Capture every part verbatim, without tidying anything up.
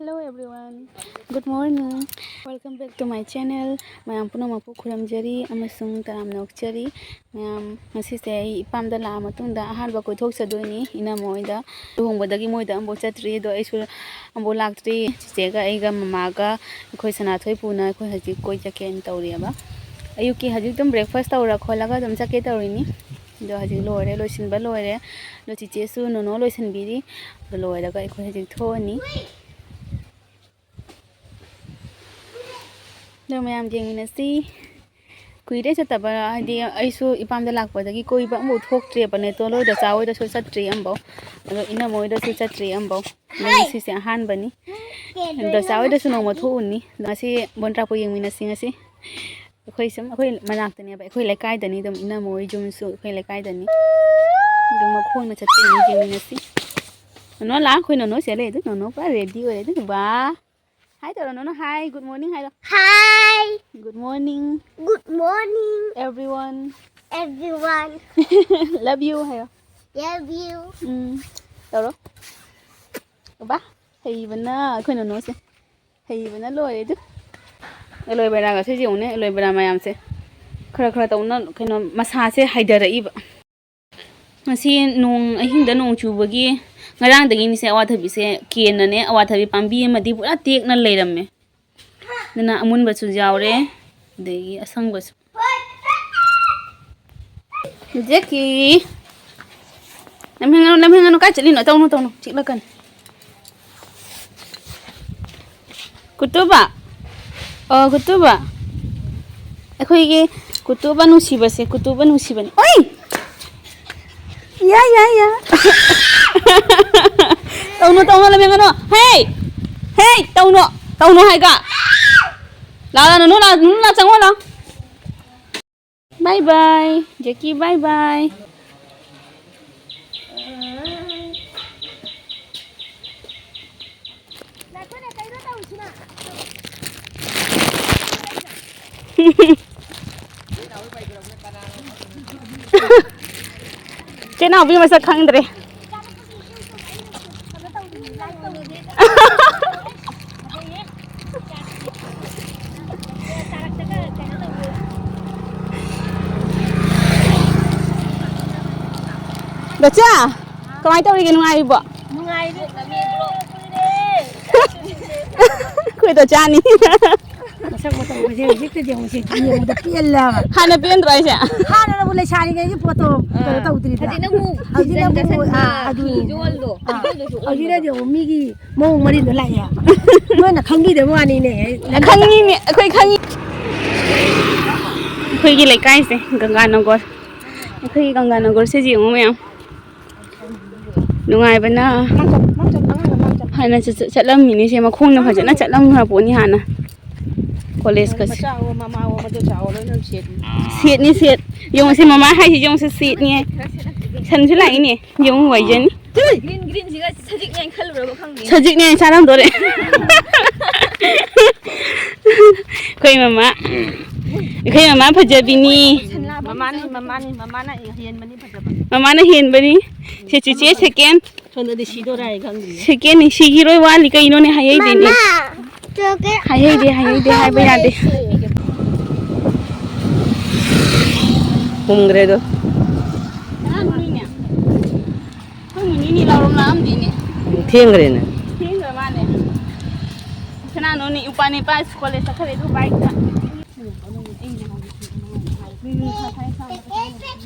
Hello everyone, good morning, welcome back to my channel. ꯃꯌꯥꯝ ꯄꯨꯝꯅꯃꯛꯄꯨ ꯈꯨꯔꯨꯝꯖꯔꯤ ꯑꯃꯁꯨꯡ ꯇꯔꯥꯝꯅ ꯑꯣꯛꯆꯔꯤ꯫ ꯃꯌꯥꯝ, ꯉꯁꯤꯁꯦ ꯑꯩ ꯏꯄꯥꯝꯗ ꯂꯥꯛꯑ ꯃꯇꯨꯡꯗ ꯑꯍꯥꯟꯕ ꯀꯣꯏꯊꯣꯛꯆꯗꯣꯏꯅꯤ ꯏꯅꯝꯃ ꯍꯣꯏꯗ꯫ ꯂꯨꯍꯣꯡꯕꯗꯒꯤ ꯃꯣꯏꯗ ꯑꯃꯐꯥꯎ ꯆꯠꯇ꯭ꯔꯤ, ꯑꯗꯣ ꯑꯩꯁꯨ ꯑꯃꯐꯥꯎ ꯂꯥꯛꯇ꯭ꯔꯤ꯫ ꯆꯤꯆꯦꯒ ꯑꯩꯒ ꯃꯃꯥꯒ ꯑꯩꯈꯣꯏ ꯁꯅꯥꯊꯣꯏ ꯄꯨꯅ ꯑꯩꯈꯣꯏ ꯍꯧꯖꯤꯛ ꯀꯣꯏ ꯆꯠꯀꯦꯅ ꯇꯧꯔꯤꯑꯕ꯫ ꯑꯌꯨꯛꯀꯤ ꯍꯧꯖꯤꯛ ꯑꯗꯨꯝ breakfast ꯇꯧꯔ ꯈꯣꯠꯂꯒ ꯑꯗꯨꯝ ꯆꯠꯀꯦ ꯇꯧꯔꯤꯅꯤ꯫ ꯑꯗꯣ ꯍꯧꯖꯤꯛ ꯂꯣꯏꯔꯦ, ꯂꯣꯏꯁꯤꯟꯕ ꯂꯣꯏꯔꯦ꯫ ꯑꯗꯣ ꯆꯤꯆꯦꯁꯨ ꯅꯣꯅꯣ ꯂꯣꯏꯁꯤꯟꯕꯤꯔꯤ꯫ ꯑꯗꯨ ꯂꯣꯏꯔꯒ ꯑꯩꯈꯣꯏ ꯍꯧꯖꯤꯛ ꯊꯣꯛꯑꯅꯤ꯫ ꯑꯗꯣ ꯃꯌꯥꯝ ꯌꯦꯡꯃꯤꯟꯅꯁꯤ꯫ ꯀꯨꯏꯔꯦ ꯆꯠꯇꯕ, ꯍꯥꯏꯗꯤ ꯑꯩꯁꯨ ꯏꯄꯥꯝꯗ ꯂꯥꯛꯄꯗꯒꯤ ꯀꯣꯏꯕ ꯑꯃꯐꯥꯎ ꯊꯣꯛꯇ꯭ꯔꯦꯕ꯫ ꯅꯦꯇꯣꯟ ꯍꯣꯏꯗ, ꯆꯥ ꯍꯣꯏꯗꯁꯨ ꯆꯠꯇ꯭ꯔꯤ ꯑꯃꯐꯥꯎ꯫ ꯑꯗꯣ ꯏꯅꯝꯃ ꯍꯣꯏꯗꯁꯨ ꯆꯠꯇ꯭ꯔꯤ ꯑꯃꯐꯥꯎ꯫ ꯑꯗꯣ ꯉꯁꯤꯁꯦ ꯑꯍꯥꯟꯕꯅꯤ꯫ ꯑꯗꯣ ꯆꯥ ꯍꯣꯏꯗꯁꯨ ꯅꯣꯡꯃ ꯊꯣꯛꯎꯅꯤ꯫ ꯉꯁꯤ ꯕꯣꯟ ꯇ꯭ꯔꯥꯛꯄ ꯌꯦꯡꯃꯤꯟꯅꯁꯤ ꯉꯁꯤ꯫ ꯑꯩꯈꯣꯏ ꯁꯨꯝ, ꯑꯩꯈꯣꯏ ꯃꯅꯥꯛꯇꯅꯦꯕ, ꯑꯩꯈꯣꯏ ꯂꯩꯀꯥꯏꯗꯅꯤ ꯑꯗꯨꯝ, ꯏꯅꯝꯃ ꯍꯣꯏ ꯌꯨꯝꯁꯨ ꯑꯩꯈꯣꯏ ꯂꯩꯀꯥꯏꯗꯅꯤ꯫ ꯑꯗꯨꯝ ꯃꯈꯣꯡꯅ ꯆꯠꯇꯣꯏꯅꯤ, ꯌꯦꯡꯃꯤꯟꯅꯁꯤ꯫ ꯅꯣꯅꯣ ꯂꯥꯛ, ꯑꯩꯈꯣꯏ ꯅꯣꯅꯣ ꯁꯤꯗ ꯂꯩ ꯑꯗꯨ, ꯅꯣꯅꯣ ꯄꯨꯔꯥ ready ꯑꯣꯏꯔꯦ ꯑꯗꯨ꯫ ꯕꯥ, hi ꯇꯧꯔꯣ ꯅꯣꯅꯣ, hi, good morning ꯍꯥꯏꯔꯣ꯫ Hi. Good morning. Good morning. Everyone. Everyone. Love you ꯍꯥꯏꯔꯣ꯫ Love you. ꯎꯝ, ꯇꯧꯔꯣ꯫ ꯕꯥ, ꯍꯩꯕꯅ ꯑꯩꯈꯣꯏ ꯅꯣꯅꯣꯁꯦ꯫ ꯍꯩꯕꯅ ꯂꯣꯏꯔꯦ ꯑꯗꯨ꯫ ꯑꯦꯂꯣꯏ ꯕꯦꯔꯥꯒꯁꯦ ꯌꯦꯡꯉꯨꯅꯦ, ꯑꯦꯂꯣꯏ ꯕꯦꯔꯥ ꯃꯌꯥꯝꯁꯦ ꯈꯔ ꯈꯔ ꯇꯧꯅ ꯀꯩꯅꯣ ꯃꯁꯥꯁꯦ ꯍꯩꯊꯔꯛꯏꯕ꯫ ꯉꯁꯤ ꯅꯣꯡ, ꯑꯍꯤꯡꯗ ꯅꯣꯡ ꯆꯨꯕꯒꯤ ꯉꯔꯥꯡꯗꯒꯤꯅꯤꯁꯦ ꯑꯋꯥꯊꯕꯤꯁꯦ ꯀꯦꯟꯅꯅꯦ, ꯑꯋꯥꯊꯕꯤ ꯄꯥꯝꯕꯤ ꯑꯃꯗꯤ ꯄꯨꯔꯥ ꯇꯦꯛꯅ ꯂꯩꯔꯝꯃꯦ꯫ ꯑꯗꯨꯅ ꯑꯃꯨꯟꯕꯁꯨ ꯌꯥꯎꯔꯦ, ꯑꯗꯒꯤ ꯑꯁꯪꯕꯁꯨ꯫ ꯖꯦꯀꯤ꯫ ꯂꯝꯍꯦꯟꯒꯅꯨ, ꯂꯝꯍꯦꯟꯒꯅꯨ, ꯀꯥꯏ ꯆꯠꯂꯤꯅꯣ? ꯇꯧꯅꯨ, ꯇꯧꯅꯨ, ꯆꯤꯛꯂꯛꯀꯅꯤ꯫ ꯀꯨꯇꯨꯕ꯫ ꯑꯣ, ꯀꯨꯇꯨꯕ꯫ ꯑꯩꯈꯣꯏꯒꯤ ꯀꯨꯇꯨꯕ ꯅꯨꯡꯁꯤꯕꯁꯦ, ꯀꯨꯇꯨꯕ ꯅꯨꯡꯁꯤꯕꯅꯤ꯫ ꯑꯣꯏ! ꯌꯥ, ꯌꯥ, ꯌꯥ꯫ ꯇꯧꯅꯨ, ꯇꯧꯅꯨ, ꯂꯝꯍꯦꯟꯒꯅꯨ꯫ ꯍꯦ! ꯍꯦ! ꯇꯧꯅꯨ! ꯇꯧꯅꯨ ꯍꯥꯏꯒ! ꯂꯥ, ꯂꯥ, ꯅꯨꯅꯨ, ꯂꯥ, ꯅꯨꯅꯨ, ꯂꯥ, ꯆꯪꯉꯣ, ꯂꯥ꯫ Bye bye, ꯖꯦꯀꯤ, bye bye꯫ ꯆꯦ ꯅꯥꯎꯕꯤ ꯃꯁꯛ ꯈꯪꯗ꯭ꯔꯦ꯫ ꯗꯣꯆꯥ, ꯀꯃꯥꯏꯅ ꯇꯧꯔꯤꯒꯦ? ꯅꯨꯡꯉꯥꯏꯔꯤꯕꯣ? ꯅꯨꯡꯉꯥꯏꯔꯤ꯫ ꯑꯩꯈꯣꯏ ꯗꯣꯆꯥꯅꯤ꯫ ꯃꯁꯛ ꯃꯇꯧꯒꯁꯦ ꯍꯧꯖꯤꯛꯇꯗꯤ ꯑꯃꯨꯛꯁꯦ ꯌꯦꯡꯕꯗ ꯄꯦꯜꯂꯦꯕ꯫ ꯍꯥꯟꯅ ꯄꯦꯟꯗ꯭ꯔꯣ ꯍꯥꯏꯁꯦ? ꯍꯥꯟꯅꯅꯕꯨ ꯂꯩꯁꯥꯔꯤꯉꯩꯒꯤ ꯄꯣꯠꯇꯣ ꯀꯩꯅꯣ ꯇꯧꯗ꯭ꯔꯤꯗ꯫ ꯍꯧꯖꯤꯛꯅ ꯑꯃꯨꯛ ꯍꯧꯖꯤꯛꯅ ꯑꯃꯨꯛ, ꯐꯤꯖꯪꯗ ꯁꯪꯕ, ꯑꯥ, ꯑꯗꯨꯅꯤ꯫ ꯐꯤꯖꯣꯜꯗꯣ, ꯑꯥ, ꯐꯤꯖꯣꯜꯗꯨꯁꯨ ꯍꯧꯖꯤꯛꯅꯗꯤ ꯑꯃꯨꯛ ꯃꯤꯒꯤ ꯃꯑꯣꯡ ꯃꯔꯤꯟꯗꯣ ꯂꯥꯛꯑꯦ꯫ ꯅꯣꯏꯅ ꯈꯪꯕꯤꯗꯕ ꯋꯥꯅꯤꯅꯦ꯫ ꯈꯪꯉꯤꯅꯦ, ꯑꯩꯈꯣꯏ ꯈꯪꯉꯤ꯫ ꯑꯩꯈꯣꯏꯒꯤ ꯂꯩꯀꯥꯏꯁꯦ ꯒꯪꯒꯥꯅꯒꯔ꯫ ꯑꯩꯈꯣꯏꯒꯤ ꯒꯪꯒꯥꯅꯒꯔꯁꯦ ꯌꯦꯡꯉꯨ ꯃꯌꯥꯝ꯫ ꯅꯨꯡꯉꯥꯏꯕꯅ꯫ ꯍꯥꯟꯅ ꯆꯠ-, ꯆꯠ-, ꯆꯠꯂꯝꯃꯤꯅꯤ ꯁꯦ, ꯃꯈꯣꯡꯅ ꯐꯖꯅ ꯆꯠꯂꯝꯈ꯭ꯔ ꯄꯣꯠꯅꯤ ꯍꯥꯟꯅ꯫ ꯀꯣꯂꯦꯖꯀꯁꯦ꯫ ꯃꯆꯥꯑꯣ, ꯃꯃꯥꯑꯣ, ꯃꯗꯣꯆꯥꯑꯣ, ꯂꯣꯏꯅ ꯁꯦꯠꯂꯤ꯫ ꯁꯦꯠꯅꯤ, ꯁꯦꯠ꯫ ꯌꯦꯡꯉꯨꯁꯦ, ꯃꯃꯥ ꯍꯥꯏꯁꯤ ꯌꯦꯡꯉꯨꯁꯦ, ꯁꯦꯠꯅꯤ꯫ ꯁꯟꯁꯨ ꯂꯥꯛꯏꯅꯦ꯫ ꯌꯦꯡꯉꯨ, ꯋꯥꯏꯖꯅꯤ꯫ ꯒ꯭ꯔꯤꯟ, ꯒ꯭ꯔꯤꯟꯁꯤꯒ ꯁꯖꯤꯛꯅꯦ ꯍꯥꯏꯅ ꯈꯜꯂꯨꯔꯕ ꯈꯪꯗꯦ꯫ ꯁꯖꯤꯛꯅꯦ ꯍꯥꯏꯅ ꯆꯥꯔꯝꯗꯣꯔꯦ꯫ ꯑꯩꯈꯣꯏ ꯃꯃꯥ꯫ ꯑꯩꯈꯣꯏ ꯃꯃꯥ ꯐꯖꯕꯤꯅꯤ꯫ ꯃꯃꯥꯅꯤ, ꯃꯃꯥꯅꯤ, ꯃꯃꯥꯅ ꯍꯦꯟꯕꯅꯤ ꯐꯖꯕ꯫ ꯃꯃꯥꯅ ꯍꯦꯟꯕꯅꯤ꯫ ꯁꯦ ꯆꯤꯆꯦ second꯫ ꯁꯣꯝꯗꯗꯤ ꯁꯤꯗꯣꯔꯦ ꯍꯥꯏ ꯈꯪꯗ꯭ꯔꯤꯌꯦ꯫ Secondꯅꯤ, ꯁꯤꯈꯤꯔꯣꯏ, ꯋꯥꯠꯂꯤ, ꯀꯩꯅꯣꯅꯦ, ꯍꯥꯏꯍꯩꯗꯦꯅꯦ꯫ ꯃꯃꯥ, ꯆꯣꯀ꯭ꯂꯦꯠ ꯍꯥꯏꯍꯩꯗꯦ, ꯍꯥꯏꯍꯩꯗꯦ, ꯍꯥꯏꯕ ꯌꯥꯗꯦ꯫ ꯍꯨꯝꯈ꯭ꯔꯦꯗꯣ꯫ ꯀꯅꯥꯅꯣ ꯅꯣꯏꯅꯦ? ꯑꯩꯈꯣꯏ ꯃꯨꯅꯤꯅꯤ ꯂꯥꯎꯔꯝ ꯂꯥꯛꯑꯝꯗꯦꯅꯦ꯫ ꯊꯦꯡꯈ꯭ꯔꯦꯅꯦ꯫ ꯊꯦꯡꯈ꯭ꯔ ꯃꯥꯜꯂꯦ꯫ ꯀꯅꯥꯅꯣꯅꯦ? ꯎꯄꯥꯅꯤ ꯄꯥꯏ ꯀꯣꯂꯦꯖ ꯆꯠꯈ꯭ꯔꯦ ꯑꯗꯨ ꯕꯥꯏꯛꯇ꯫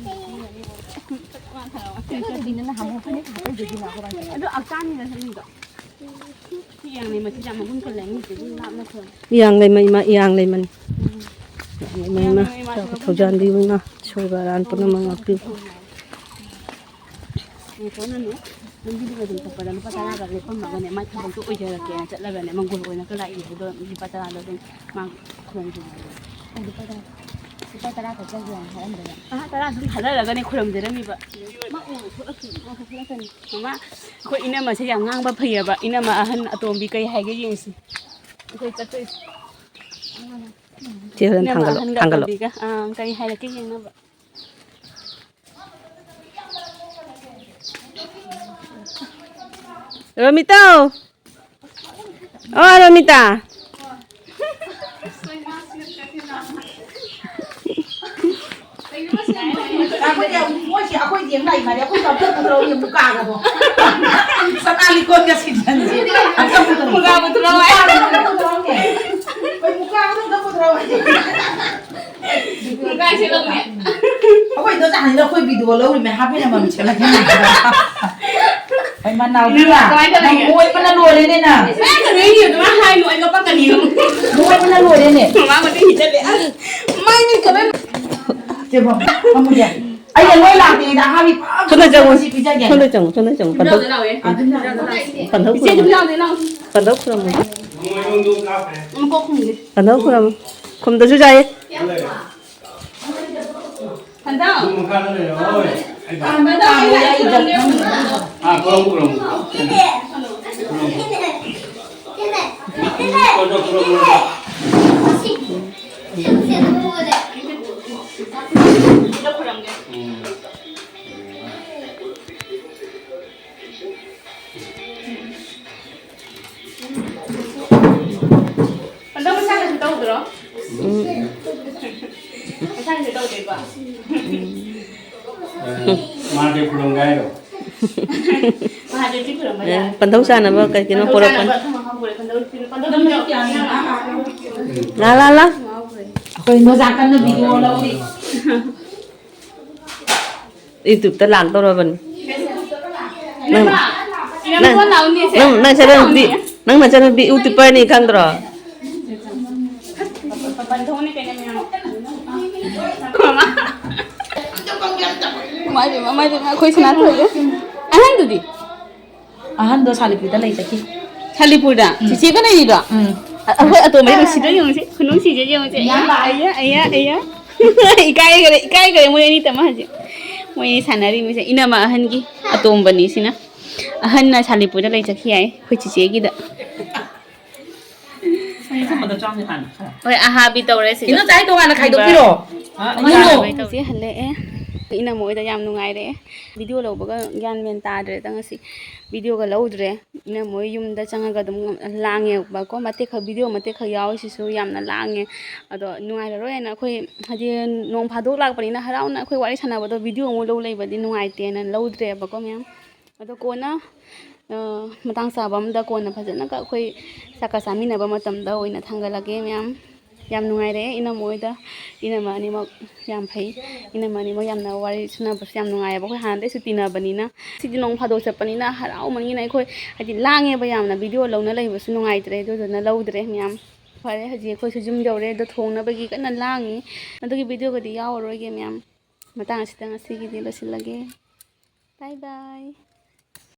ꯑꯗꯨ ꯑꯀꯥꯟꯅꯤꯗ ꯁꯤꯗꯣ꯫ ꯁꯤ ꯌꯥꯡꯂꯩ ꯃꯆꯤꯟꯖꯥꯛ ꯃꯒꯨꯟ ꯀꯜꯂꯦ ꯑꯉꯧꯕꯗꯨ ꯂꯥꯞꯅ ꯊꯝ꯫ ꯌꯥꯡꯂꯩꯃ ꯏꯃꯥ, ꯌꯥꯡꯂꯩꯃꯅꯤ꯫ ꯌꯥꯡꯂꯩꯃ ꯏꯃꯥ, ꯌꯥꯡꯂꯩꯃ ꯏꯃꯥ ꯁꯣꯔ ꯁꯣꯔ ꯊꯧꯖꯥꯟꯕꯤꯌꯨ ꯏꯃꯥ, ꯁꯣꯏꯕ ꯑꯔꯥꯟ ꯄꯨꯝꯅꯃꯛ ꯉꯥꯛꯄꯤꯌꯨ꯫ ꯅꯦꯀꯣꯅꯅꯦ, ꯂꯝꯕꯤꯗꯨꯗ ꯑꯗꯨꯝ ꯆꯠꯄꯗ ꯂꯨꯄꯥ ꯇꯔꯥꯒ ꯂꯦꯞꯄꯝꯃꯒꯅꯦ, ꯃꯥꯏ ꯊꯕꯛꯇꯣ ꯑꯣꯏꯖꯔꯛꯀꯦꯅ ꯆꯠꯂꯒꯅꯦ, ꯃꯪꯒꯣꯜ ꯑꯣꯏꯅ ꯂꯥꯛꯏꯅꯦ꯫ ꯑꯗꯣ ꯂꯨꯄꯥ ꯇꯔꯥꯗꯣ ꯑꯗꯨꯝ ꯃꯥ ꯈꯣꯡꯗꯣꯏꯅꯦ꯫ ꯑꯩ ꯂꯨꯄꯥ ꯇꯔꯥ, ꯂꯨꯄꯥ ꯇꯔꯥ ꯈꯛꯇꯪ ꯌꯦꯡꯉꯣ ꯍꯥꯏꯔꯝꯕꯗ꯫ ꯑꯍ, ꯇꯔꯥ ꯑꯗꯨꯝ ꯊꯥꯗꯔꯒꯅꯦ ꯈꯨꯔꯨꯝꯖꯔꯝꯃꯤꯕ꯫ ꯃꯥ ꯎꯔ ꯊꯣꯛꯂꯛꯈꯤꯅꯤ, ꯃꯥ ꯊꯣꯛꯂꯛꯀꯅꯤ꯫ ꯃꯃꯥ, ꯑꯩꯈꯣꯏ ꯏꯅꯝꯃꯁꯦ ꯌꯥꯝ ꯉꯥꯡꯕ ꯐꯩꯌꯦꯕ꯫ ꯏꯅꯝꯃ ꯑꯍꯟ ꯑꯇꯣꯝꯕꯤ ꯀꯩ ꯍꯥꯏꯒꯦ ꯌꯦꯡꯁꯤ꯫ ꯑꯩꯈꯣꯏ ꯆꯠꯇꯣꯏꯁꯦ꯫ ꯆꯦ ꯍꯣꯔꯦꯟ ꯏꯅꯝꯃ ꯊꯥꯡꯒꯠꯂꯣ, ꯑꯍꯟꯒ ꯊꯥꯡꯒꯠꯂꯣ꯫ ꯑꯇꯣꯝꯕꯤꯒ, ꯑꯥ, ꯀꯔꯤ ꯍꯥꯏꯔꯛꯀꯦ ꯌꯦꯡꯅꯕ꯫ ꯔꯣꯃꯤꯇꯥ! ꯑꯣ, ꯔꯣꯃꯤꯇꯥ! ꯑꯩꯈꯣꯏꯗꯤ ꯃꯣꯏꯁꯦ ꯑꯩꯈꯣꯏꯗꯤ ꯑꯃ ꯂꯥꯛꯏ ꯃꯥꯜꯂꯦ꯫ ꯑꯩꯈꯣꯏꯁꯨ ꯑꯝꯇ ꯄꯨꯊꯣꯔꯛꯎꯅꯦ, ꯃꯨꯀꯥꯒꯗꯣ꯫ ꯁꯅꯥ ꯂꯤꯛꯀꯣꯟꯒ ꯁꯤꯖꯟꯁꯦ꯫ ꯑꯝꯇ ꯄꯨꯊꯣꯔꯛꯎ꯫ ꯃꯨꯀꯥ ꯄꯨꯊꯣꯔꯛꯑꯣ ꯍꯥꯏ꯫ ꯃꯨꯀꯥꯒꯗꯣ ꯑꯝꯇ ꯄꯨꯊꯣꯔꯛꯎꯅꯦ꯫ ꯑꯩꯈꯣꯏ ꯃꯨꯀꯥꯒꯗꯣ ꯑꯝꯇ ꯄꯨꯊꯣꯔꯛꯑꯣ ꯍꯥꯏ꯫ ꯃꯨꯀꯥ ꯁꯦꯠꯂꯛꯎꯅꯦ꯫ ꯑꯩꯈꯣꯏ ꯏꯟꯗꯣꯆꯥ ꯍꯥꯟꯅꯗ ꯑꯩꯈꯣꯏ ꯚꯤꯗꯤꯑꯣ ꯂꯧꯔꯤꯃꯦ, ꯍꯥꯞꯄꯦꯟ ꯑꯃꯃꯝ ꯁꯦꯠꯂꯛꯀꯦ꯫ ꯍꯣꯏ, ꯃꯅꯥꯎ ꯅꯪ ꯀꯃꯥꯏꯅ ꯇꯧꯔꯤꯒꯦ? ꯅꯣꯏꯕꯅ ꯂꯣꯏꯔꯦꯅꯦ ꯅꯪ꯫ ꯅꯪ ꯀꯔꯤ ꯑꯗꯨꯃꯥꯏꯅ ꯍꯥꯏꯅꯣ? ꯑꯩ ꯀꯞꯄꯛꯀꯅꯤ꯫ ꯅꯣꯏꯕꯅ ꯂꯣꯏꯔꯦꯅꯦ꯫ ꯃꯃꯥ ꯃꯇꯨꯡ ꯏꯟꯖꯜꯂꯦ꯫ ꯑꯁ, ꯃꯥꯏ ꯃꯤꯠꯀ ꯂꯣꯏ ꯁꯦ, ꯐꯝ-, ꯐꯝꯃꯨꯁꯦ꯫ ꯑꯩꯅ ꯂꯣꯏ ꯂꯥꯛꯇ꯭ꯔꯤꯉꯩꯗꯗ ꯑꯍꯥꯕꯤ ꯐꯝ ꯁꯣꯝꯗ ꯆꯪꯉꯣ꯫ ꯁꯤ ꯄꯤꯖꯒꯦ꯫ ꯁꯣꯝꯗ ꯆꯪꯉꯣ, ꯁꯣꯝꯗ ꯆꯪꯉꯣ꯫ ꯄꯟꯊꯧ-, ꯏꯆꯦ ꯑꯗꯨꯝ ꯂꯥꯛꯑꯣ, ꯏꯅꯥꯎ꯫ ꯄꯟꯊꯧ ꯏꯆꯦ ꯑꯗꯨꯝ ꯈꯨꯔꯨꯝꯃꯨ꯫ ꯂꯥꯛꯑꯣ, ꯏꯅꯥꯎ꯫ ꯄꯟꯊꯧ ꯈꯨꯔꯨꯝꯃꯨ꯫ ꯃꯀꯣꯛ ꯈꯨꯝꯒꯦ꯫ ꯄꯟꯊꯧ ꯈꯨꯔꯨꯝꯃꯨ꯫ ꯈꯨꯝꯗꯁꯨ ꯌꯥꯏꯌꯦ꯫ ꯄꯟꯊꯧ꯫ ꯄꯟꯊꯧ꯫ ꯑꯥ, ꯈꯨꯔꯨꯝꯃꯨ, ꯈꯨꯔꯨꯝꯃꯨ꯫ ꯈꯨꯔꯨꯝꯃꯨ꯫ ꯄꯟꯊꯧ ꯈꯨꯔꯨꯝꯃꯨ꯫ ꯎꯝ꯫ ꯍꯟꯗꯛ ꯃꯁꯥꯅꯁꯨ ꯇꯧꯗ꯭ꯔꯣ? ꯎꯝ꯫ ꯃꯁꯥꯅꯁꯨ ꯇꯧꯗꯦꯀꯣ? ꯎꯝ꯫ ꯃꯍꯥꯗꯦꯕ ꯈꯨꯔꯨꯝꯒꯦ ꯍꯥꯏꯔꯣ? ꯃꯍꯥꯗꯦꯕꯇꯤ ꯈꯨꯔꯨꯝꯕ ꯌꯥꯏ꯫ ꯄꯟꯊꯧ ꯆꯥꯅꯕ ꯀꯩ ꯀꯩꯅꯣ ꯄꯟꯊꯧ ꯄꯣꯔꯛꯄꯅꯤ꯫ ꯆꯥꯅꯕ ꯑꯊꯨꯝ ꯑꯍꯥꯎ ꯄꯨꯔꯛꯑꯦ꯫ ꯄꯟꯊꯧ, ꯄꯟꯊꯧ ꯆꯥꯅꯕ꯫ ꯂꯥ, ꯂꯥ, ꯂꯥ꯫ ꯑꯩꯈꯣꯏ ꯏꯟꯗꯣꯆꯥ ꯀꯟꯅ ꯚꯤꯗꯤꯑꯣ ꯂꯧꯔꯤ꯫ YouTube-ꯇ ꯂꯥꯛꯇꯧꯔꯕꯅꯤ꯫ ꯅꯪ, ꯏꯅꯝꯃ, ꯅꯪ, ꯏꯅꯝꯃ ꯂꯥꯎꯅꯤꯁꯦ꯫ ꯅꯪ, ꯅꯪ ꯅꯆꯟꯅꯨꯄꯤ, ꯂꯥꯎꯅꯤ꯫ ꯅꯪ ꯅꯆꯟꯅꯨꯄꯤ YouTuber-ꯅꯤ ꯈꯪꯗ꯭ꯔꯣ? ꯃꯥꯏ ꯄꯦꯝꯃ, ꯃꯥꯏ ꯄꯦꯝꯃ, ꯑꯩꯈꯣꯏ ꯁꯅꯥꯊꯣꯏꯁꯦ꯫ ꯑꯍꯟꯗꯨꯗꯤ? ꯑꯍꯟꯗꯣ ꯁꯥꯂꯤꯄꯨꯔꯗ ꯂꯩ ꯆꯠꯈꯤ꯫ ꯁꯥꯂꯤꯄꯨꯔꯗ? ꯎꯝ꯫ ꯆꯤꯆꯦꯒ ꯂꯩꯔꯤꯗꯣ? ꯎꯝ꯫ ꯑ-, ꯑꯩꯈꯣꯏ ꯑꯇꯣꯝꯕꯒꯤ ꯅꯨꯡꯁꯤꯗꯣ ꯌꯦꯡꯉꯨꯁꯦ, ꯈꯨꯅꯨꯡꯁꯤꯁꯦ ꯌꯦꯡꯉꯨꯁꯦ꯫ ꯏꯌꯥꯝꯕ꯫ ꯑꯌꯥ, ꯑꯌꯥ, ꯑꯌꯥ꯫ ꯏꯀꯥꯏꯈꯔꯦ, ꯏꯀꯥꯏꯈꯔꯦ ꯃꯣꯏ ꯑꯅꯤꯇꯃꯛ ꯍꯧꯖꯤꯛ꯫ ꯃꯣꯏ ꯁꯥꯟꯅꯔꯤꯕꯁꯦ ꯏꯅꯝꯃ ꯑꯍꯟꯒꯤ ꯑꯇꯣꯝꯕꯅꯤ ꯁꯤꯅ꯫ ꯑꯍꯟꯅ ꯁꯥꯂꯤꯄꯨꯔꯗ ꯂꯩ ꯆꯠꯈꯤ ꯍꯥꯏ, ꯑꯩꯈꯣꯏ ꯆꯤꯆꯦꯒꯤꯗ꯫ ꯑꯩ ꯑꯆꯝꯕꯗ ꯆꯥꯝꯃꯗꯤ ꯍꯥꯟꯅ ꯈꯔ꯫ ꯍꯣꯏ, ꯑꯍꯥꯕꯤ ꯇꯧꯔꯦ ꯁꯤꯗ꯫ ꯏꯅꯣ ꯆꯥꯏ ꯇꯣꯉꯥꯟꯅ ꯈꯥꯏꯗꯣꯛꯄꯤꯔꯣ꯫ ꯑ, ꯏꯅꯣ꯫ ꯏꯅꯣ꯫ ꯆꯦ ꯍꯜꯂꯛꯑꯦ꯫ ꯏꯅꯝꯃ ꯍꯣꯏꯗ ꯌꯥꯝ ꯅꯨꯡꯉꯥꯏꯔꯦ꯫ ꯚꯤꯗꯤꯑꯣ ꯂꯧꯕꯒ ꯒ꯭ꯌꯥꯟ ꯃꯦꯟ ꯇꯥꯗ꯭ꯔꯦꯗ ꯉꯁꯤ꯫ ꯚꯤꯗꯤꯑꯣꯒ ꯂꯧꯗ꯭ꯔꯦ꯫ ꯏꯅꯝꯃ ꯍꯣꯏ ꯌꯨꯝꯗ ꯆꯪꯉꯒ ꯑꯗꯨꯝ ꯂꯥꯡꯉꯦꯕꯀꯣ꯫ ꯃꯇꯦꯛ ꯈꯛ, ꯚꯤꯗꯤꯑꯣ ꯃꯇꯦꯛ ꯈꯛ ꯌꯥꯎꯔꯤꯁꯤꯁꯨ ꯌꯥꯝꯅ ꯂꯥꯡꯉꯦ꯫ ꯑꯗꯣ ꯅꯨꯡꯉꯥꯏꯔꯔꯣꯏꯅ ꯑꯩꯈꯣꯏ, ꯍꯥꯏꯗꯤ, ꯅꯣꯡ ꯐꯥꯗꯣꯛ ꯂꯥꯛꯄꯅꯤꯅ ꯍꯔꯥꯎꯅ ꯑꯩꯈꯣꯏ ꯋꯥꯔꯤ ꯁꯥꯟꯅꯕꯗꯣ ꯚꯤꯗꯤꯑꯣ ꯑꯃꯨꯛ ꯂꯧ ꯂꯩꯕꯗꯤ ꯅꯨꯡꯉꯥꯏꯇꯦꯅ ꯂꯧꯗ꯭ꯔꯦꯕꯀꯣ ꯃꯌꯥꯝ꯫ ꯑꯗꯣ ꯀꯣꯟꯅ, ꯑ, ꯃꯇꯥꯡ ꯆꯥꯕ ꯑꯝꯗ ꯀꯣꯟꯅ ꯐꯖꯅꯒ ꯑꯩꯈꯣꯏ ꯆꯥꯛꯀ ꯆꯥꯃꯤꯟꯅꯕ ꯃꯇꯝꯗ ꯑꯣꯏꯅ ꯊꯥꯡꯒꯠꯂꯛꯀꯦ ꯃꯌꯥꯝ꯫ ꯌꯥꯝ ꯅꯨꯡꯉꯥꯏꯔꯦ ꯏꯅꯝꯃ ꯍꯣꯏꯗ꯫ ꯏꯅꯝꯃ ꯑꯅꯤꯃꯛ ꯌꯥꯝ ꯐꯩ꯫ ꯏꯅꯝꯃ ꯑꯅꯤꯃꯛ ꯌꯥꯝꯅ ꯋꯥꯔꯤ ꯁꯥꯟꯅꯕꯁꯨ ꯌꯥꯝ ꯅꯨꯡꯉꯥꯏꯌꯦꯕ꯫ ꯑꯩꯈꯣꯏ ꯍꯥꯟꯅꯗꯩꯁꯨ ꯇꯤꯟꯅꯕꯅꯤꯅ꯫ ꯁꯤꯗꯤ ꯅꯣꯡ ꯐꯥꯗꯣꯛ ꯆꯠꯄꯅꯤꯅ ꯍꯔꯥꯎꯃꯟꯒꯤꯅ ꯑꯩꯈꯣꯏ, ꯍꯥꯏꯗꯤ, ꯂꯥꯡꯉꯦꯕ ꯌꯥꯝꯅ꯫ ꯚꯤꯗꯤꯑꯣ ꯂꯧꯅ ꯂꯩꯕꯁꯨ ꯅꯨꯡꯉꯥꯏꯇ꯭ꯔꯦ꯫ ꯑꯗꯨꯗꯨꯅ ꯂꯧꯗ꯭ꯔꯦ ꯃꯌꯥꯝ꯫ ꯐꯔꯦ, ꯍꯧꯖꯤꯛ ꯑꯩꯈꯣꯏꯁꯨ ꯌꯨꯝ ꯌꯧꯔꯦ꯫ ꯑꯗꯣ ꯊꯣꯡꯅꯕꯒꯤ ꯀꯟꯅ ꯂꯥꯡꯉꯤ꯫ ꯑꯗꯨꯒꯤ ꯚꯤꯗꯤꯑꯣꯒꯗꯤ ꯌꯥꯎꯔꯔꯣꯏꯒꯦ ꯃꯌꯥꯝ꯫ ꯃꯇꯥꯡ ꯑꯁꯤꯗ ꯉꯁꯤꯒꯤꯗꯤ ꯂꯣꯏꯁꯤꯜꯂꯒꯦ꯫ ꯕꯥꯏ ꯕꯥꯏ꯫